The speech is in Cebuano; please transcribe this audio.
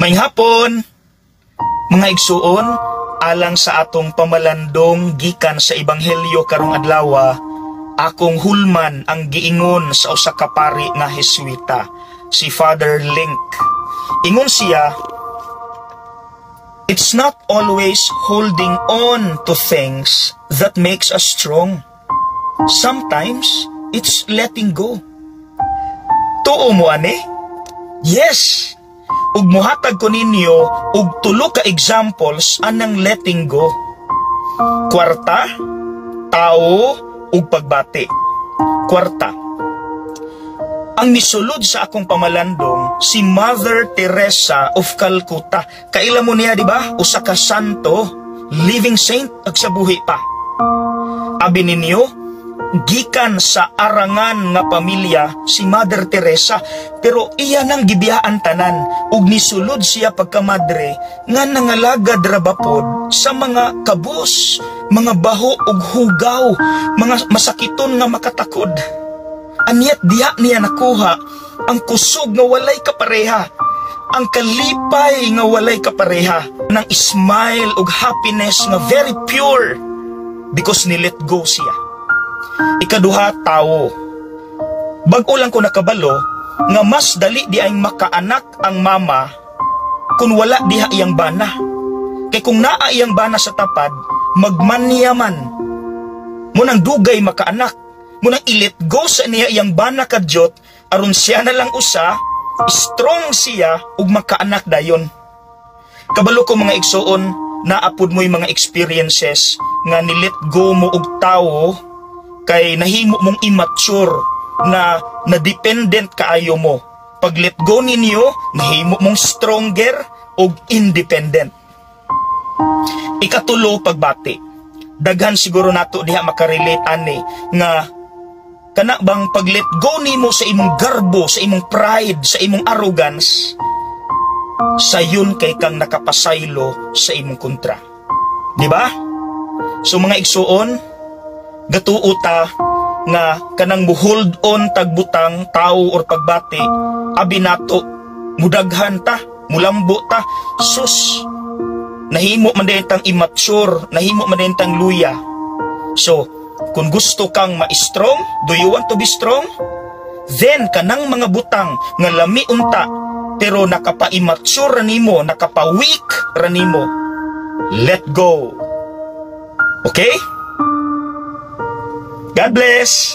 Maayong hapon, mga igsuon, alang sa atong pamalandong gikan sa Ebanghelyo karong adlaw, akong hulman ang giingon sa usa ka pari nga Hesuita, si Father Link. Ingon siya, "It's not always holding on to things that makes us strong. Sometimes, it's letting go." Tuo mo ani? Yes! Ug muhatag ko ninyo og tulo ka examples anang letting go. Kwarta, tao, ug pagbati. Kwarta. Ang misulod sa akong pamalandong, si Mother Teresa of Calcutta. Kaila mo niya, di ba? Usa ka santo, living saint, ag sa buhi pa. Abi ninyo, gikan sa arangan nga pamilya si Mother Teresa, pero iya nang gibiyaan tanan ug nisulod siya pagkamadre nga nangalagad ra ba pod sa mga kabus, mga baho ug hugaw, mga masakiton nga makatakod. And yet diha niya nakuha ang kusog nga walay kapareha, ang kalipay nga walay kapareha, ng smile ug happiness nga very pure because ni let go siya. Ikaduha, tao. Bag-o lang ko nakabalo nga mas dali diay makaanak ang mama kung wala diha iyang bana. Kay kung naa iyang bana sa tapad, magmanya man. Mao nang dugay makaanak. Mao nang i-let go sa niya iyang bana kadyot aron siya na lang usa, strong siya ug makaanak dayon. Kabalo ko, mga igsuon, naa pod mo'y mga experiences nga ni-let go mo og tawo kay nahimo mong immature na na dependent kaayo mo. Pag let go ninyo, nahimo mong stronger og independent. Ikatulo, pagbati. Daghan siguro nato diha makarelate ani nga kana bang pag let go nimo sa imong garbo, sa imong pride, sa imong arrogance, sayon kay kang nakapasaylo sa imong kontra. Di ba? So mga igsuon, gatuo ta nga kanang muhold on tag butang, tao or pagbati, abi nato mudaghan ta, mulambo ta, sus, nahimo man din tang immature, nahimo man din tang luya. So, kung gusto kang ma-strong, do you want to be strong? Then kanang mga butang nga lami unta pero nakapa-immature ra nimo, nakapa-weak ra nimo, let go. Okay? God bless!